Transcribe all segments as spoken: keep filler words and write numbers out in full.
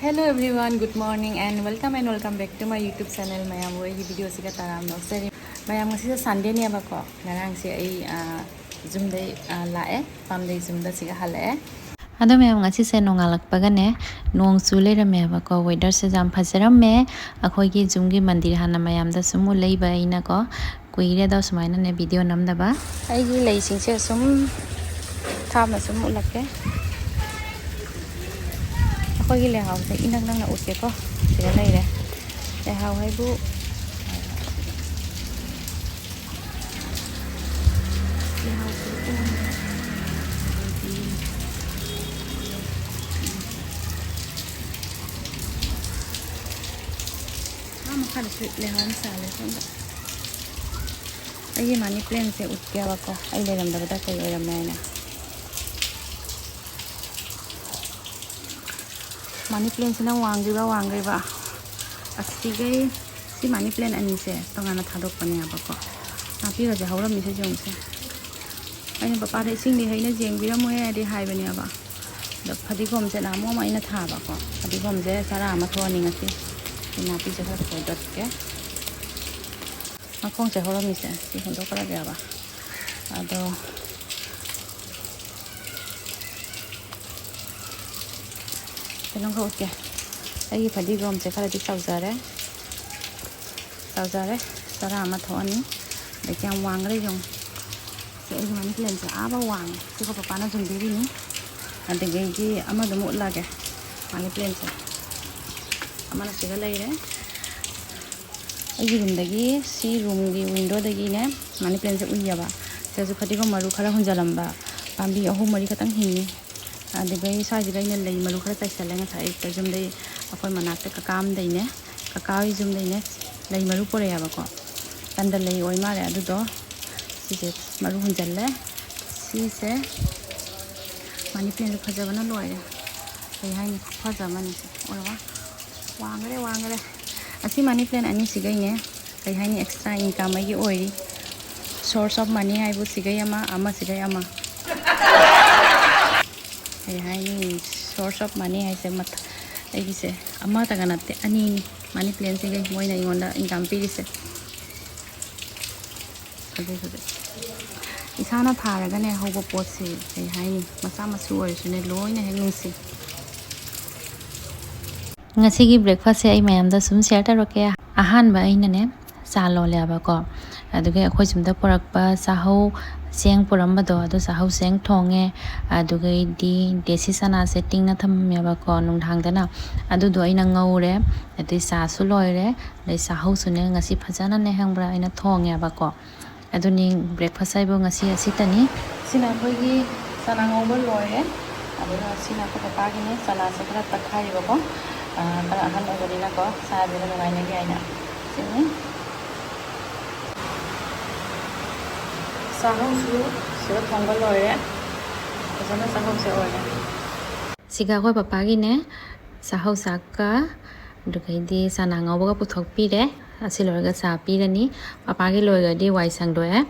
Hello everyone, good morning and welcome and welcome back to my YouTube channel. ꯃꯌꯥꯝꯕꯨ ꯑꯩꯒꯤ ꯚꯤꯗꯤꯑꯣꯁꯤꯒ ꯇꯔꯥꯝꯅ ꯑꯣꯛꯆꯔꯤ꯫ ꯃꯌꯥꯝ, ꯉꯁꯤꯁꯦ ꯁꯟꯗꯦꯅꯦꯕꯀꯣ꯫ ꯉꯔꯥꯡꯁꯦ ꯑꯩ, ꯑ, ꯌꯨꯝꯗꯩ, ꯑ, ꯂꯥꯛꯑꯦ, ꯐꯥꯝꯗꯩ ꯌꯨꯝꯗ ꯁꯤꯒ ꯍꯜꯂꯛꯑꯦ꯫ ꯑꯗꯣ ꯃꯌꯥꯝ, ꯉꯁꯤꯁꯦ ꯅꯣꯡꯉꯥꯜꯂꯛꯄꯒꯅꯦ ꯅꯣꯡ ꯆꯨ ꯂꯩꯔꯝꯃꯦꯕꯀꯣ꯫ ꯋꯦꯗꯔꯁꯦ ꯌꯥꯝ ꯐꯖꯔꯝꯃꯦ꯫ ꯑꯩꯈꯣꯏꯒꯤ ꯌꯨꯝꯒꯤ ꯃꯟꯗꯤꯔ ꯍꯥꯟꯅ ꯃꯌꯥꯝꯗ ꯁꯨꯝ ꯎꯠꯂꯛꯏꯕ ꯑꯩꯅꯀꯣ꯫ ꯀꯨꯏꯔꯦ ꯑꯗꯣ ꯁꯨꯃꯥꯏꯅꯅꯦ ꯚꯤꯗꯤꯑꯣ ꯅꯝꯗꯕ꯫ ꯑꯩꯒꯤ ꯂꯩꯁꯤꯡꯁꯦ ꯁꯨꯝ ꯊꯥꯞꯅ ꯁꯨꯝ ꯎꯠꯂꯛꯀꯦ꯫ ꯑꯩꯈꯣꯏꯒꯤ ꯂꯩꯍꯥꯎꯁꯦ ꯏꯅꯛ ꯅꯛꯅ ꯎꯠꯀꯦꯀꯣ꯫ ꯁꯤꯗ ꯂꯩꯔꯦ꯫ ꯂꯩꯍꯥꯎ ꯍꯥꯏꯕꯨ, ꯂꯩꯍꯥꯎꯁꯦ ꯎ-, ꯑꯥ ꯃꯈꯥꯗꯁꯨ ꯂꯩꯍꯥꯎ ꯑꯃ ꯁꯥꯠꯂꯦ ꯁꯣꯝꯗ꯫ ꯑꯩꯒꯤ ꯃꯅꯤ ꯄ꯭ꯂꯦꯟꯁꯦ ꯎꯠꯀꯦꯕꯀꯣ, ꯑꯩ ꯂꯩꯔꯝꯗꯕꯗ ꯀꯩ ꯑꯣꯏꯔꯝꯃꯦ ꯍꯥꯏꯅ꯫ ꯃꯅꯤ ꯄ꯭ꯂꯦꯟꯁꯤꯅ ꯋꯥꯡꯈ꯭ꯔꯤꯕ, ꯋꯥꯡꯈ꯭ꯔꯤꯕ꯫ ꯑꯁꯤꯈꯩ, ꯁꯤ ꯃꯅꯤ ꯄ꯭ꯂꯦꯟ ꯑꯅꯤꯁꯦ ꯇꯣꯉꯥꯟꯅ ꯊꯥꯗꯣꯛꯄꯅꯦꯕꯀꯣ꯫ ꯅꯥꯄꯤꯒꯁꯦ ꯍꯧꯔꯝꯃꯤꯁꯦ ꯌꯦꯡꯉꯨꯁꯦ꯫ ꯑꯩꯅ ꯄꯄꯥꯗ ꯏꯁꯤꯡꯗꯤ ꯍꯩꯅ ꯌꯦꯡꯕꯤꯔꯝꯃꯣ ꯍꯥꯏꯗꯤ ꯍꯥꯏꯕꯅꯦꯕ꯫ ꯑꯗꯣ ꯐꯗꯤꯒꯣꯝꯁꯦ ꯅꯍꯥꯟꯃꯨꯛ ꯑꯃ ꯑꯩꯅ ꯊꯥꯕꯀꯣ꯫ ꯐꯗꯤꯒꯣꯝꯁꯦ ꯆꯔꯥ ꯑꯃ ꯊꯣꯛꯑꯅꯤ ꯉꯁꯤ꯫ ꯁꯤ ꯅꯥꯄꯤꯁꯦ ꯈꯔ ꯐꯣꯏꯗꯠꯀꯦ꯫ ꯃꯈꯣꯡꯁꯦ ꯍꯧꯔꯝꯃꯤꯁꯦ ꯁꯤ ꯍꯨꯟꯗꯣꯛꯈ꯭ꯔꯒꯦꯕ꯫ ꯑꯗꯣ ꯀꯩꯅꯣꯝ ꯈꯔ ꯎꯠꯀꯦ꯫ ꯑꯩꯒꯤ ꯐꯗꯤꯒꯣꯝꯁꯦ ꯈꯔꯗꯤ ꯆꯥꯎꯖꯔꯦ꯫ ꯆꯥꯎꯖꯔꯦ꯫ ꯆꯔꯥ ꯑꯃ ꯊꯣꯛꯑꯅꯤ꯫ ꯑꯗꯩ ꯀꯌꯥꯝ ꯋꯥꯡꯈ꯭ꯔꯦ ꯌꯦꯡꯉꯨ꯫ ꯁꯤ ꯑꯩꯒꯤ ꯃꯅꯤ ꯄ꯭ꯂꯦꯟꯁꯦ ꯑꯥ ꯐꯥꯎ ꯋꯥꯡꯉꯦ꯫ ꯁꯤꯒ ꯄꯄꯥꯅ ꯆꯨꯝꯕꯤꯔꯤꯅꯤ꯫ ꯑꯗꯒꯤ ꯑꯩꯒꯤ ꯑꯃꯗꯨ ꯑꯃ ꯎꯠꯂꯛꯑꯒꯦ꯫ ꯃꯅꯤ ꯄ꯭ꯂꯦꯟꯁꯦ꯫ ꯑꯃꯅ ꯁꯤꯒ ꯂꯩꯔꯦ꯫ ꯑꯩꯒꯤ ꯔꯨꯝꯗꯒꯤ ꯁꯤ ꯔꯨꯝꯒꯤ ꯋꯤꯟꯗꯣꯗꯒꯤꯅꯦ ꯃꯅꯤ ꯄ꯭ꯂꯦꯟꯁꯦ ꯎꯏꯌꯦꯕ꯫ ꯁꯤꯗꯁꯨ ꯐꯗꯤꯒꯣꯝ ꯃꯔꯨ ꯈꯔ ꯍꯨꯟꯖꯜꯂꯝꯕ ꯄꯥꯝꯕꯤ ꯑꯍꯨꯝ ꯃꯔꯤ ꯈꯛꯇꯪ ꯍꯤꯡꯉꯤ꯫ ꯑꯗꯨꯗꯒꯤ ꯁ꯭ꯋꯥꯏꯁꯤꯗ ꯑꯩꯅ ꯂꯩ ꯃꯔꯨ ꯈꯔ ꯆꯥꯏꯁꯜꯂꯦ ꯉꯁꯥꯏ ꯑꯌꯨꯛꯇ ꯌꯨꯝꯗꯩ, ꯑꯩꯈꯣꯏ ꯃꯅꯥꯛꯇ ꯀꯀꯥ ꯑꯃꯗꯩꯅꯦ, ꯀꯀꯥ ꯍꯣꯏ ꯌꯨꯝꯗꯩꯅꯦ ꯂꯩ ꯃꯔꯨ ꯄꯨꯔꯛꯑꯦꯕꯀꯣ꯫ ꯇꯟꯗ ꯂꯩ ꯑꯣꯏ ꯃꯥꯜꯂꯦ꯫ ꯑꯗꯨꯗꯣ ꯁꯤꯁꯦ ꯃꯔꯨ ꯍꯨꯟꯖꯜꯂꯦ꯫ ꯁꯤꯁꯦ ꯃꯅꯤ ꯄ꯭ꯂꯦꯟꯁꯦ ꯐꯖꯕꯅ ꯂꯣꯏꯔꯦ꯫ ꯀꯩ ꯍꯥꯏꯅꯤ, ꯈꯨꯐꯖ ꯑꯃꯅꯤ ꯁꯦ꯫ ꯑꯣꯏ ꯋꯥ, ꯋꯥꯡꯈ꯭ꯔꯦ, ꯋꯥꯡꯈ꯭ꯔꯦ꯫ ꯑꯁꯤ ꯃꯅꯤ ꯄ꯭ꯂꯦꯟ ꯑꯅꯤꯁꯤꯒꯩꯅꯦ ꯀꯩ ꯍꯥꯏꯅꯤ, ꯑꯦꯛꯁꯇ꯭ꯔꯥ ꯏꯟꯀꯝ ꯑꯩꯒꯤ ꯑꯣꯏꯔꯤ꯫ Source of money ꯍꯥꯏꯕꯨ ꯁꯤꯒꯩ ꯑꯃ, ꯑꯃ ꯁꯤꯒꯩ ꯑꯃ꯫ ꯀꯩ ꯍꯥꯏꯅꯤ, source of money ꯍꯥꯏꯁꯦ ꯃꯊ-, ꯑꯩꯒꯤꯁꯦ ꯑꯃꯇꯒ ꯅꯠꯇꯦ, ꯑꯅꯤꯅꯤ ꯃꯅꯤ ꯄ꯭ꯂꯦꯟꯁꯤꯒꯤ ꯃꯣꯏꯅ ꯑꯩꯉꯣꯟꯗ ꯏꯟꯀꯝ ꯄꯤꯔꯤꯁꯦ꯫ ꯑꯗꯨꯗꯨꯒ ꯏꯁꯥꯅ ꯊꯥꯔꯒꯅꯦ ꯍꯧꯕ ꯄꯣꯠꯁꯦ, ꯀꯩ ꯍꯥꯏꯅꯤ, ꯃꯆꯥ ꯃꯁꯨ ꯑꯣꯏꯔꯁꯨꯅꯦ ꯂꯣꯏꯅ ꯍꯦꯛ ꯅꯨꯡꯁꯤ꯫ ꯉꯁꯤꯒꯤ ꯕ꯭ꯔꯦꯛꯐꯥꯁꯁꯦ ꯑꯩ ꯃꯌꯥꯝꯗ ꯁꯨꯝ ꯁꯤꯌꯔ ꯇꯧꯔꯛꯀꯦ꯫ ꯑꯍꯥꯟꯕ ꯑꯩꯅꯅꯦ ꯆꯥ ꯂꯣꯜꯂꯦꯕꯀꯣ꯫ ꯑꯗꯨꯒ ꯑꯩꯈꯣꯏ ꯁꯣꯝꯗ ꯄꯨꯔꯛꯄ ꯆꯥꯍꯧ ꯆꯦꯡ ꯄꯨꯔꯝꯕꯗꯣ, ꯑꯗꯨ ꯆꯥꯍꯧ ꯆꯦꯡ ꯊꯣꯡꯉꯦ꯫ ꯑꯗꯨꯒꯩꯗꯤ ꯗꯦꯁꯤ ꯆꯅꯥꯁꯦ ꯇꯤꯡꯅ ꯊꯝꯃꯝꯃꯦꯕꯀꯣ ꯅꯨꯡꯗꯥꯡꯗꯅ꯫ ꯑꯗꯨꯗꯣ ꯑꯩꯅ ꯉꯧꯔꯦ꯫ ꯑꯗꯩ ꯆꯥꯁꯨ ꯂꯣꯏꯔꯦ꯫ ꯑꯗꯩ ꯆꯥꯍꯧꯁꯨꯅꯦ ꯉꯁꯤ ꯐꯖꯅꯅꯦ ꯈꯪꯕ꯭ꯔꯥ ꯑꯩꯅ ꯊꯣꯡꯉꯦꯕꯀꯣ꯫ ꯑꯗꯨꯅꯤ ꯕ꯭ꯔꯦꯛꯐꯥꯁ ꯍꯥꯏꯕꯨ ꯉꯁꯤ ꯑꯁꯤꯇꯅꯤ꯫ ꯁꯤꯅ ꯑꯩꯈꯣꯏꯒꯤ ꯆꯅꯥ ꯉꯧꯕ ꯂꯣꯏꯔꯦ꯫ ꯑꯗꯨꯒ ꯁꯤꯅ ꯑꯩꯈꯣꯏ ꯄꯄꯥꯒꯤꯅꯦ, ꯆꯅꯥꯁꯦ ꯈꯔ ꯇꯛꯈꯥꯏꯔꯤꯕꯀꯣ꯫ ꯑ, ꯈꯔ ꯑꯍꯟ ꯑꯣꯏꯕꯅꯤꯅꯀꯣ, ꯆꯥꯕꯗ ꯅꯨꯡꯉꯥꯏꯅꯕꯤ ꯍꯥꯏꯅ꯫ ꯁꯤꯅꯤ꯫ ꯆꯥꯍꯧꯁꯨ ꯁꯤꯗ ꯊꯣꯡꯕ ꯂꯣꯏꯔꯦ꯫ ꯐꯖꯅ ꯆꯥꯍꯧꯁꯦ ꯑꯣꯏꯔꯦ꯫ ꯁꯤꯒ ꯑꯩꯈꯣꯏ ꯄꯄꯥꯒꯤꯅꯦ, ꯆꯥꯍꯧ ꯆꯥꯛꯀ ꯑꯗꯨꯗꯒꯤꯗꯤ ꯆꯅꯥ ꯉꯧꯕꯒ ꯄꯨꯊꯣꯛꯄꯤꯔꯦ꯫ ꯑꯁꯤ ꯂꯣꯏꯔꯒ ꯆꯥ ꯄꯤꯔꯅꯤ꯫ ꯄꯄꯥꯒꯤ ꯂꯣꯏꯔꯗꯤ ꯋꯥꯏ ꯁꯪꯗꯣꯛꯑꯦ꯫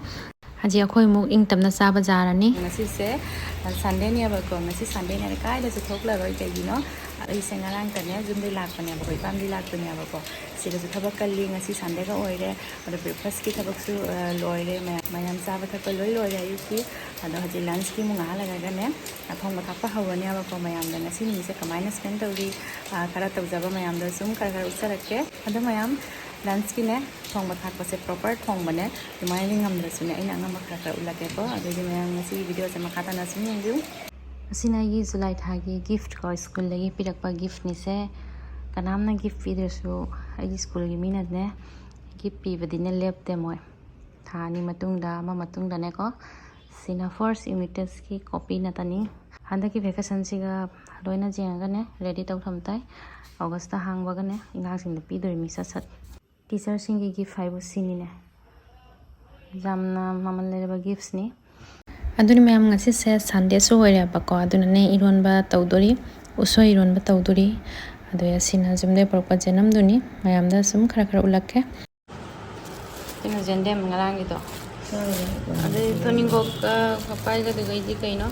ꯍꯧꯖꯤꯛ ꯑꯩꯈꯣꯏ ꯑꯃꯨꯛ ꯏꯪ ꯇꯞꯅ ꯆꯥꯕ ꯌꯥꯔꯅꯤ꯫ ꯉꯁꯤꯁꯦ ꯁꯟꯗꯦꯅꯦꯕꯀꯣ꯫ ꯉꯁꯤ ꯁꯟꯗꯦꯅꯦꯅ ꯀꯥꯏꯗꯁꯨ ꯊꯣꯛꯂꯔꯣꯏ꯫ ꯀꯩꯒꯤꯅꯣ? ꯑꯩꯁꯦ ꯉꯔꯥꯡꯇꯅꯦ ꯌꯨꯝꯗꯩ ꯂꯥꯛꯄꯅꯦꯕꯀꯣ, ꯏꯄꯥꯝꯗꯤ ꯂꯥꯛꯄꯅꯦꯕꯀꯣ꯫ ꯁꯤꯗꯁꯨ ꯊꯕꯛ ꯀꯜꯂꯤ꯫ ꯉꯁꯤ ꯁꯟꯗꯦꯒ ꯑꯣꯏꯔꯦ꯫ ꯑꯗꯣ ꯕ꯭ꯔꯦꯛꯐꯥꯁꯀꯤ ꯊꯕꯛꯁꯨ, ꯑ, ꯂꯣꯏꯔꯦ꯫ ꯃꯌꯥꯝ, ꯃꯌꯥꯝ ꯆꯥꯕ ꯊꯛꯄ ꯂꯣꯏ ꯂꯣꯏꯔꯦ ꯑꯌꯨꯛꯀꯤ꯫ ꯑꯗꯣ ꯍꯧꯖꯤꯛ ꯂꯟꯁꯀꯤ ꯑꯃꯨꯛ ꯉꯥꯏꯍꯥꯛ ꯂꯩꯔꯒꯅꯦ, ꯑ, ꯊꯣꯡꯕ ꯊꯥꯛꯄ ꯍꯧꯔꯅꯦꯕꯀꯣ꯫ ꯃꯌꯥꯝꯗ ꯉꯁꯤ ꯅꯨꯃꯤꯠꯁꯦ ꯀꯃꯥꯏꯅ ꯁ꯭ꯄꯦꯟ ꯇꯧꯔꯤ, ꯑ, ꯈꯔ ꯇꯧꯖꯕ ꯃꯌꯥꯝꯗꯣ ꯁꯨꯝ ꯈꯔ ꯈꯔ ꯎꯠꯆꯔꯛꯀꯦ꯫ ꯑꯗꯣ ꯃꯌꯥꯝ, ꯂꯟꯁꯀꯤꯅꯦ ꯊꯣꯡꯕ ꯊꯥꯛꯄꯁꯦ ꯄ꯭ꯔꯣꯄꯔ ꯊꯣꯡꯕꯅꯦ꯫ ꯑꯗꯨꯃꯥꯏꯅꯗꯤ ꯉꯝꯗ꯭ꯔꯁꯨꯅꯦ, ꯑꯩꯅ ꯑꯉꯝꯕ ꯈꯔ ꯈꯔ ꯎꯠꯂꯛꯀꯦꯀꯣ꯫ ꯑꯗꯨꯑꯣꯏꯗꯤ ꯃꯌꯥꯝ ꯉꯁꯤꯒꯤ ꯚꯤꯗꯤꯑꯣꯁꯦ ꯃꯈꯥ ꯇꯥꯅ ꯁꯨꯝ ꯌꯦꯡꯕꯤꯌꯨ꯫ ꯑꯁꯤꯅ ꯑꯩꯒꯤ ꯖꯨꯂꯥꯏ ꯊꯥꯒꯤ ꯒꯤꯐꯠ ꯀꯣ, ꯁ꯭ꯀꯨꯜꯗꯒꯤ ꯄꯤꯔꯛꯄ ꯒꯤꯐꯠꯅꯤꯁꯦ꯫ ꯀꯅꯥꯝꯅ ꯒꯤꯐꯠ ꯄꯤꯗ꯭ꯔꯁꯨ ꯑꯩꯒꯤ ꯁ꯭ꯀꯨꯜꯒꯤ ꯃꯤꯅꯅꯦ ꯒꯤꯐꯠ ꯄꯤꯕꯗꯤꯅꯦ ꯂꯦꯞꯇꯦ ꯃꯣꯏ꯫ ꯊꯥ ꯑꯅꯤ ꯃꯇꯨꯡꯗ, ꯑꯃ ꯃꯇꯨꯡꯗꯅꯦꯀꯣ꯫ ꯁꯤꯅ ꯐꯥꯔꯁ ꯌꯨꯅꯤꯠ ꯇꯦꯁꯀꯤ ꯀꯣꯄꯤ ꯅꯠꯇꯅꯤ꯫ ꯍꯟꯗꯛꯀꯤ ꯚꯦꯀꯦꯁꯟꯁꯤꯒ ꯂꯣꯏꯅ ꯌꯦꯡꯉꯒꯅꯦ ꯔꯦꯗꯤ ꯇꯧ ꯊꯝ ꯇꯥꯏ꯫ ꯑꯣꯒꯁꯇ ꯍꯥꯡꯕꯒꯅꯦ ꯑꯉꯥꯡꯁꯤꯡꯗ ꯄꯤꯗꯣꯔꯤꯃꯤ ꯁꯠ ꯁꯠ꯫ ꯇꯤꯆꯔꯁꯤꯡꯒꯤ ꯒꯤꯐ ꯍꯥꯏꯕꯨ ꯁꯤꯅꯤꯅꯦ꯫ ꯌꯥꯝꯅ ꯃꯃꯜ ꯂꯩꯔꯕ ꯒꯤꯐꯁꯅꯤ꯫ ꯑꯗꯨꯅꯤ ꯃꯌꯥꯝ, ꯉꯁꯤꯁꯦ ꯁꯟꯗꯦꯁꯨ ꯑꯣꯏꯔꯦꯕꯀꯣ, ꯑꯗꯨꯅꯅꯦ ꯏꯔꯣꯟꯕ ꯇꯧꯗꯣꯔꯤ, ꯎꯁꯣꯏ ꯏꯔꯣꯟꯕ ꯇꯧꯗꯣꯔꯤ꯫ ꯑꯗꯨꯒ ꯁꯤꯅ ꯌꯨꯝꯗꯩ ꯄꯨꯔꯛꯄ ꯖꯦꯅꯝꯗꯨꯅꯤ, ꯃꯌꯥꯝꯗ ꯁꯨꯝ ꯈꯔ ꯈꯔ ꯎꯠꯂꯛꯀꯦ꯫ ꯁꯤꯅ ꯖꯦꯟꯗꯦꯝ ꯉꯔꯥꯡꯒꯤꯗꯣ꯫ ꯑꯗꯩ ꯇꯣꯅꯤꯡꯀꯣꯛꯀ ꯄꯄꯥꯏꯒꯗꯨꯒꯩꯗꯤ ꯀꯩꯅꯣ?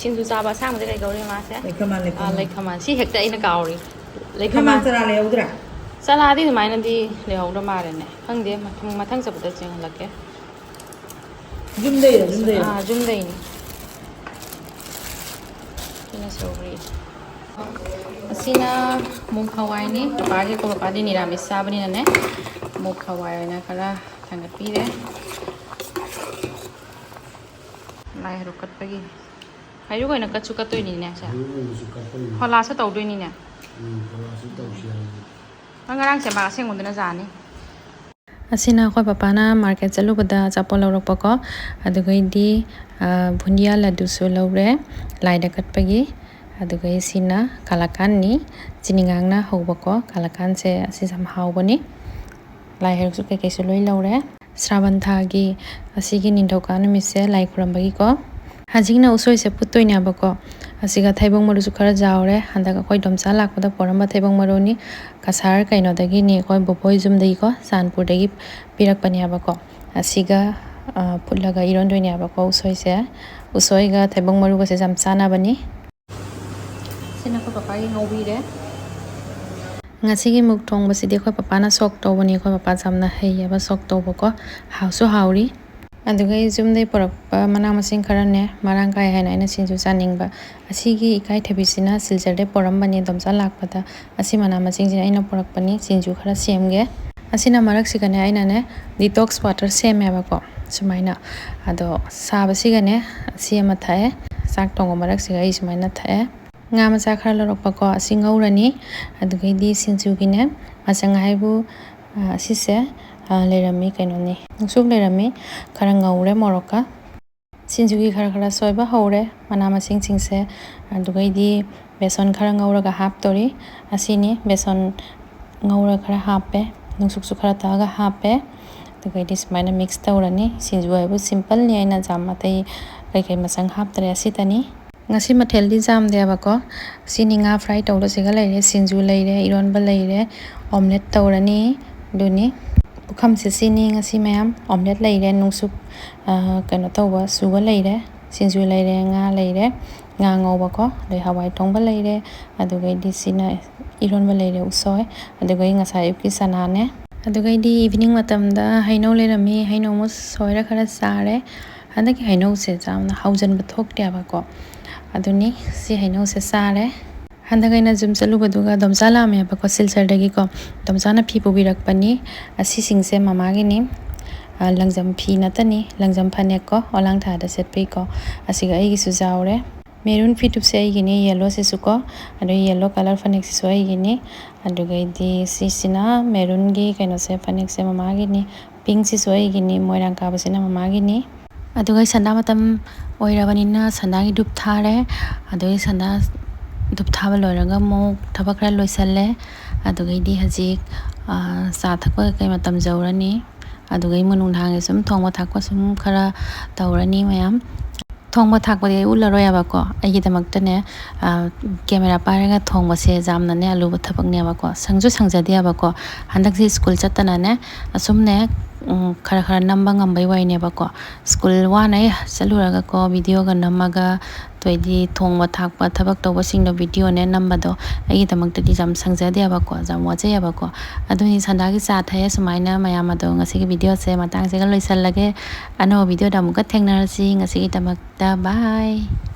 ꯁꯤꯡꯖꯨ ꯆꯥꯕ ꯑꯁꯥꯡꯕꯁꯦ ꯀꯩ ꯀꯧꯔꯤ ꯃꯥꯁꯦ? ꯂꯩꯈꯃꯥꯟ, ꯂꯩꯈꯃꯥꯟ꯫ ꯑꯥ, ꯂꯩꯈꯃꯥꯟ꯫ ꯁꯤ ꯍꯦꯛꯇ ꯑꯩꯅ ꯀꯥꯎꯔꯤ꯫ ꯂꯩꯈꯃꯥꯟ ꯂꯩꯈꯃꯥꯟ꯫ ꯆꯔꯥ ꯂꯩꯍꯧꯗ꯭ꯔꯥ? ꯆꯔꯥꯗꯤ ꯑꯗꯨꯃꯥꯏꯅꯗꯤ ꯂꯩꯍꯧꯗ ꯃꯥꯜꯂꯦꯅꯦ꯫ ꯈꯪꯗꯦ, ꯃꯊꯪ, ꯃꯊꯪ ꯆꯠꯄꯗ ꯆꯦꯡꯍꯜꯂꯛꯀꯦ꯫ ꯌꯨꯝꯗꯩꯔꯣ, ꯌꯨꯝꯗꯩꯔꯣ? ꯑꯥ, ꯌꯨꯝꯗꯩꯅꯤ꯫ ꯁꯤꯅ ꯁꯧꯒ꯭ꯔꯤ꯫ ꯑꯁꯤꯅ ꯃꯨꯛ ꯍꯋꯥꯏꯅꯤ꯫ ꯄꯄꯥꯒꯤ, ꯑꯩꯈꯣꯏ ꯄꯄꯥꯗꯤ ꯅꯤꯔꯥꯃꯤꯁ ꯆꯥꯕꯅꯤꯅꯅꯦ, ꯃꯨꯛ ꯍꯋꯥꯏ ꯑꯣꯏꯅ ꯈꯔ ꯊꯥꯡꯒꯠꯄꯤꯔꯦ꯫ ꯂꯥꯏ ꯍꯩꯔꯨꯛ ꯀꯠꯄꯒꯤ꯫ ꯍꯩꯔꯨꯛ ꯑꯣꯏꯅ ꯀꯠꯁꯨ ꯀꯠꯇꯣꯏꯅꯤꯅꯦ ꯁꯦ꯫ ꯍꯩꯔꯨꯛ ꯑꯣꯏꯅꯁꯨ ꯀꯠꯇꯣꯏꯅꯤ꯫ ꯐꯣꯂꯥꯁꯨ ꯇꯧꯗꯣꯏꯅꯤꯅꯦ꯫ ꯎꯝ, ꯐꯣꯂꯥꯁꯨ ꯇꯧꯁꯤ ꯍꯥꯏꯕꯅꯤ꯫ ꯅꯪ ꯉꯔꯥꯡ ꯁꯦꯝꯕ ꯑꯁꯦꯡꯕꯗꯨꯅ ꯖꯥꯅꯤ꯫ ꯑꯁꯤꯅ ꯑꯩꯈꯣꯏ ꯄꯄꯥꯅ ꯃꯥꯔꯀꯦꯠ ꯆꯠꯂꯨꯕꯗ ꯑꯆꯥꯄꯣꯠ ꯂꯧꯔꯛꯄꯀꯣ꯫ ꯑꯗꯨꯒꯩꯗꯤ, ꯑ, ꯕꯨꯟꯗꯤꯌꯥ ꯂꯗꯨꯁꯨ ꯂꯧꯔꯦ ꯂꯥꯏꯗ ꯀꯠꯄꯒꯤ꯫ ꯑꯗꯨꯒ ꯁꯤꯅ ꯀꯥꯂꯥꯀꯥꯟꯅꯤ, ꯆꯤꯅꯤꯉꯥꯡꯅ ꯍꯧꯕꯀꯣ꯫ ꯀꯥꯂꯥꯀꯥꯟꯁꯦ ꯑꯁꯤꯁꯦ ꯌꯥꯝ ꯍꯥꯎꯕꯅꯤ꯫ ꯂꯥꯏ ꯍꯩꯔꯨꯛꯁꯨ ꯀꯩꯀꯩꯁꯨ ꯂꯣꯏ ꯂꯧꯔꯦ꯫ ꯁ꯭ꯔꯥꯕꯟ ꯊꯥꯒꯤ ꯑꯁꯤꯒꯤ ꯅꯤꯡꯊꯧꯀꯥ ꯅꯨꯃꯤꯠꯁꯦ ꯂꯥꯏ ꯈꯨꯔꯝꯕꯒꯤꯀꯣ꯫ ꯍꯧꯖꯤꯛꯅ ꯎꯁꯣꯏꯁꯦ ꯐꯨꯠꯇꯣꯏꯅꯦꯕꯀꯣ꯫ ꯑꯁꯤꯒ ꯊꯩꯕꯣꯡ ꯃꯔꯨꯁꯨ ꯈꯔ ꯖꯥꯎꯔꯦ꯫ ꯍꯟꯗꯛ ꯑꯩꯈꯣꯏ ꯗꯣꯝꯆꯥ ꯂꯥꯛꯄꯗ ꯄꯣꯔꯝꯕ ꯊꯩꯕꯣꯡ ꯃꯔꯨꯅꯤ꯫ ꯀꯁꯥꯔ ꯀꯩꯅꯣꯗꯒꯤꯅꯤ, ꯑꯩꯈꯣꯏ ꯕꯣꯕꯣꯏ ꯌꯨꯝꯗꯒꯤꯀꯣ, ꯆꯥꯟꯄꯨꯔꯗꯒꯤ ꯄꯤꯔꯛꯄꯅꯦꯕꯀꯣ꯫ ꯑꯁꯤꯒ, ꯑ, ꯐꯨꯠꯂꯒ ꯏꯔꯣꯟꯗꯣꯏꯅꯦꯕꯀꯣ ꯎꯁꯣꯏꯁꯦ꯫ ꯎꯁꯣꯏꯒ ꯊꯩꯕꯣꯡ ꯃꯔꯨꯒꯁꯦ ꯌꯥꯝ ꯆꯥꯟꯅꯕꯅꯤ꯫ ꯁꯤꯅ ꯑꯩꯈꯣꯏ ꯄꯄꯥꯒꯤ ꯉꯧꯕꯤꯔꯦ꯫ ꯉꯁꯤꯒꯤ ꯃꯨꯛ ꯊꯣꯡꯕꯁꯤꯗꯤ ꯑꯩꯈꯣꯏ ꯄꯄꯥꯅ ꯁꯣꯛ ꯇꯧꯕꯅꯤ꯫ ꯑꯩꯈꯣꯏ ꯄꯄꯥꯁꯦ ꯌꯥꯝꯅ ꯍꯩꯌꯦꯕ ꯁꯣꯛ ꯇꯧꯕꯀꯣ꯫ ꯍꯥꯎꯁꯨ ꯍꯥꯎꯔꯤ꯫ ꯑꯗꯨꯒ ꯑꯩ ꯌꯨꯝꯗꯩ ꯄꯨꯔꯛꯄ ꯃꯅꯥ ꯃꯁꯤꯡ ꯈꯔꯅꯦ, ꯃꯔꯥꯡ ꯀꯥꯏ ꯍꯥꯏꯅ ꯑꯩꯅ ꯁꯤꯡꯖꯨ ꯆꯥꯅꯤꯡꯕ꯫ ꯑꯁꯤꯒꯤ ꯏꯀꯥꯏꯊꯕꯤꯁꯤꯅ ꯁꯤꯜꯆꯔꯗꯩ ꯄꯣꯔꯝꯕꯅꯦ, ꯗꯣꯝꯆꯥ ꯂꯥꯛꯄꯗ꯫ ꯑꯁꯤ ꯃꯅꯥ ꯃꯁꯤꯡꯁꯤꯅ ꯑꯩꯅ ꯄꯨꯔꯛꯄꯅꯤ, ꯁꯤꯡꯖꯨ ꯈꯔ ꯁꯦꯝꯒꯦ꯫ ꯑꯁꯤꯅ ꯃꯔꯛꯁꯤꯒꯅꯦ ꯑꯩꯅꯅꯦ detox water ꯁꯦꯝꯃꯦꯕꯀꯣ, ꯁꯨꯃꯥꯏꯅ꯫ ꯑꯗꯣ ꯁꯥꯕꯁꯤꯒꯅꯦ ꯑꯁꯤ ꯑꯃ ꯊꯛꯑꯦ꯫ ꯆꯥꯛ ꯊꯣꯡꯕ ꯃꯔꯛꯁꯤꯒ ꯑꯩ ꯁꯨꯃꯥꯏꯅ ꯊꯛꯑꯦ꯫ ꯉꯥ ꯃꯆꯥ ꯈꯔ ꯂꯧꯔꯛꯄꯀꯣ, ꯑꯁꯤ ꯉꯧꯔꯅꯤ꯫ ꯑꯗꯨꯒꯩꯗꯤ ꯁꯤꯡꯖꯨꯒꯤꯅꯦ ꯃꯆꯪ ꯍꯥꯏꯕꯨ, ꯑ, ꯑꯁꯤꯁꯦ, ꯑ, ꯂꯩꯔꯝꯃꯤ, ꯀꯩꯅꯣꯅꯤ, ꯅꯨꯡꯁꯨꯛ ꯂꯩꯔꯝꯃꯤ, ꯈꯔ ꯉꯧꯔꯦ ꯃꯣꯔꯣꯛꯀ꯫ ꯁꯤꯡꯖꯨꯒꯤ ꯈꯔ ꯈꯔ ꯁꯣꯏꯕ ꯍꯧꯔꯦ ꯃꯅꯥ ꯃꯁꯤꯡꯁꯤꯡꯁꯦ꯫ ꯑꯗꯨꯒꯩꯗꯤ ꯕꯦꯁꯣꯟ ꯈꯔ ꯉꯧꯔꯒ ꯍꯥꯞꯇꯣꯔꯤ꯫ ꯑꯁꯤꯅꯤ, ꯕꯦꯁꯣꯟ ꯉꯧꯔ ꯈꯔ ꯍꯥꯞꯄꯦ, ꯅꯨꯡꯁꯨꯛꯁꯨ ꯈꯔ ꯇꯛꯑꯒ ꯍꯥꯞꯄꯦ꯫ ꯑꯗꯨꯒꯩꯗꯤ ꯁꯨꯃꯥꯏꯅ mix ꯇꯧꯔꯅꯤ꯫ ꯁꯤꯡꯖꯨ ꯍꯥꯏꯕꯨ simpleꯅꯤ, ꯑꯩꯅ ꯌꯥꯝ ꯑꯇꯩ ꯀꯩꯀꯩ ꯃꯆꯪ ꯍꯥꯞꯇ꯭ꯔꯦ, ꯑꯁꯤꯇꯅꯤ꯫ ꯉꯁꯤ ꯃꯊꯦꯜꯗꯤ ꯌꯥꯝꯗꯦꯕꯀꯣ꯫ ꯁꯤꯅꯤ, ꯉꯥ fry ꯇꯧꯗꯧꯁꯤꯒ ꯂꯩꯔꯦ, ꯁꯤꯡꯖꯨ ꯂꯩꯔꯦ, ꯏꯔꯣꯟꯕ ꯂꯩꯔꯦ, omelette ꯇꯧꯔꯅꯤ꯫ ꯑꯗꯨꯅꯤ ꯄꯨꯈꯝꯁꯦ ꯁꯤꯅꯤ ꯉꯁꯤ ꯃꯌꯥꯝ꯫ Omelette ꯂꯩꯔꯦ, ꯅꯨꯡꯁꯨꯛ, ꯑ, ꯀꯩꯅꯣ ꯇꯧꯕ ꯁꯨꯕ ꯂꯩꯔꯦ꯫ ꯁꯤꯡꯖꯨ ꯂꯩꯔꯦ, ꯉꯥ ꯂꯩꯔꯦ, ꯉꯥ ꯉꯧꯕꯀꯣ, ꯑꯗꯩ ꯍꯋꯥꯏ ꯊꯣꯡꯕ ꯂꯩꯔꯦ, ꯑꯗꯨꯒꯩꯗꯤ ꯁꯤꯅ ꯏꯔꯣꯟꯕ ꯂꯩꯔꯦ, ꯎꯁꯣꯏ, ꯑꯗꯨꯒꯩ ꯉꯁꯥꯏ ꯑꯌꯨꯛꯀꯤ ꯆꯅꯥꯅꯦ꯫ ꯑꯗꯨꯒꯩꯗꯤ evening ꯃꯇꯝꯗ ꯍꯩꯅꯧ ꯂꯩꯔꯝꯃꯤ, ꯍꯩꯅꯧ ꯑꯃ ꯁꯣꯏꯔ ꯈꯔ ꯆꯥꯔꯦ꯫ ꯍꯟꯗꯛꯀꯤ ꯍꯩꯅꯧꯁꯦ ꯌꯥꯝꯅ ꯍꯥꯎꯖꯟꯕ ꯊꯣꯛꯇꯦꯕꯀꯣ, ꯑꯗꯨꯅꯤ ꯁꯤ ꯍꯩꯅꯧꯁꯦ ꯆꯥꯔꯦ꯫ ꯍꯟꯗꯛ ꯑꯩꯅ ꯖꯤꯝ ꯆꯠꯂꯨꯕꯗꯨꯒ ꯗꯣꯝꯆꯥ ꯂꯥꯛꯑꯝꯃꯦꯕꯀꯣ, ꯁꯤꯜꯆꯔꯗꯒꯤꯀꯣ꯫ ꯗꯣꯝꯆꯥꯅ ꯐꯤ ꯄꯨꯕꯤꯔꯛꯄꯅꯤ꯫ ꯑꯁꯤꯁꯤꯡꯁꯦ ꯃꯃꯥꯒꯤꯅꯤ꯫ ꯑ, ꯂꯪꯖꯝ ꯐꯤ ꯅꯠꯇꯅꯤ, ꯂꯪꯖꯝ ꯐꯅꯦꯛꯀꯣ, ꯑꯣꯂꯥꯡ ꯊꯥꯗ ꯁꯦꯠꯄꯒꯤꯀꯣ꯫ ꯑꯁꯤꯒ ꯑꯩꯒꯤꯁꯨ ꯌꯥꯎꯔꯦ꯫ ꯃꯦꯔꯨꯟ ꯐꯤꯗꯨꯁꯦ ꯑꯩꯒꯤꯅꯤ, ꯌꯦꯜꯂꯣꯁꯤꯁꯨꯀꯣ꯫ ꯑꯗꯨꯒ ꯌꯦꯜꯂꯣ ꯀꯂꯔ ꯐꯅꯦꯛꯁꯤꯁꯨ ꯑꯩꯒꯤꯅꯤ꯫ ꯑꯗꯨꯒꯩꯗꯤ ꯁꯤꯁꯤꯅ ꯃꯦꯔꯨꯟꯒꯤ ꯀꯩꯅꯣꯁꯦ, ꯐꯅꯦꯛꯁꯦ ꯃꯃꯥꯒꯤꯅꯤ꯫ ꯄꯤꯡꯁꯤꯁꯨ ꯑꯩꯒꯤꯅꯤ, ꯃꯣꯏꯔꯥꯡ ꯀꯥꯕꯁꯤꯅ ꯃꯃꯥꯒꯤꯅꯤ꯫ ꯑꯗꯨꯒ ꯑꯩ ꯁꯟꯗꯥ ꯃꯇꯝ ꯑꯣꯏꯔꯕꯅꯤꯅ ꯁꯟꯗꯥꯒꯤ ꯙꯨꯞ ꯊꯥꯔꯦ꯫ ꯑꯗꯨꯒꯤ ꯁꯟꯗꯥ ꯙꯨꯞ ꯊꯥꯕ ꯂꯣꯏꯔꯒ ꯑꯃꯨꯛ ꯊꯕꯛ ꯈꯔ ꯂꯣꯏꯁꯜꯂꯦ꯫ ꯑꯗꯨꯒꯩꯗꯤ ꯍꯧꯖꯤꯛ, ꯑ, ꯆꯥ ꯊꯛꯄ ꯀꯩꯀꯩ ꯃꯇꯝ ꯌꯧꯔꯅꯤ꯫ ꯑꯗꯨꯒ ꯏꯃꯨꯡ ꯅꯨꯡ ꯅꯍꯥꯟꯒꯤ ꯁꯨꯝ ꯊꯣꯡꯕ ꯊꯥꯛꯄ ꯁꯨꯝ ꯈꯔ ꯇꯧꯔꯅꯤ ꯃꯌꯥꯝ꯫ ꯊꯣꯡꯕ ꯊꯥꯛꯄꯗꯤ ꯑꯩ ꯎꯠꯂꯔꯣꯏꯕꯀꯣ꯫ ꯑꯩꯒꯤꯗꯃꯛꯇꯅꯦ, ꯑ, camera ꯄꯥꯏꯔꯒ ꯊꯣꯡꯕꯁꯦ ꯌꯥꯝꯅꯅꯦ ꯑꯂꯨꯕ ꯊꯕꯛꯅꯦꯕꯀꯣ꯫ ꯁꯪꯁꯨ ꯁꯪꯖꯗꯦꯕꯀꯣ꯫ ꯍꯟꯗꯛꯁꯤ ꯁ꯭ꯀꯨꯜ ꯆꯠꯇꯅꯅꯦ, ꯑꯁꯨꯝꯅꯦ, ꯎꯝ, ꯈꯔ ꯈꯔ ꯅꯝꯕ ꯉꯝꯕꯩ ꯋꯥꯔꯤꯅꯦꯕꯀꯣ꯫ ꯁ꯭ꯀꯨꯜ ꯋꯥꯅ ꯑꯩ ꯆꯠꯂꯨꯔꯒꯀꯣ, videoꯒ ꯅꯝꯃꯒ, ꯑꯗꯩꯗꯤ ꯊꯣꯡꯕ ꯊꯥꯛꯄ ꯊꯕꯛ ꯇꯧꯕꯁꯤꯡꯗꯣ videoꯅꯦ ꯅꯝꯕꯗꯣ ꯑꯩꯒꯤꯗꯃꯛꯇꯗꯤ ꯌꯥꯝ ꯁꯪꯖꯗꯦꯕꯀꯣ, ꯌꯥꯝ ꯋꯥꯖꯩꯑꯕꯀꯣ꯫ ꯑꯗꯨꯅꯤ ꯁꯟꯗꯥꯒꯤ ꯆꯥ ꯊꯛꯑꯦ ꯁꯨꯃꯥꯏꯅ ꯃꯌꯥꯝ ꯑꯗꯣ, ꯉꯁꯤꯒꯤ videoꯁꯦ ꯃꯇꯥꯡꯁꯤꯒ ꯂꯣꯏꯁꯜꯂꯒꯦ꯫ ꯑꯅꯧꯕ videoꯗ ꯑꯃꯨꯛꯀ ꯊꯦꯡꯅꯔꯁꯤ꯫ ꯉꯁꯤꯒꯤꯗꯃꯛꯇ bye꯫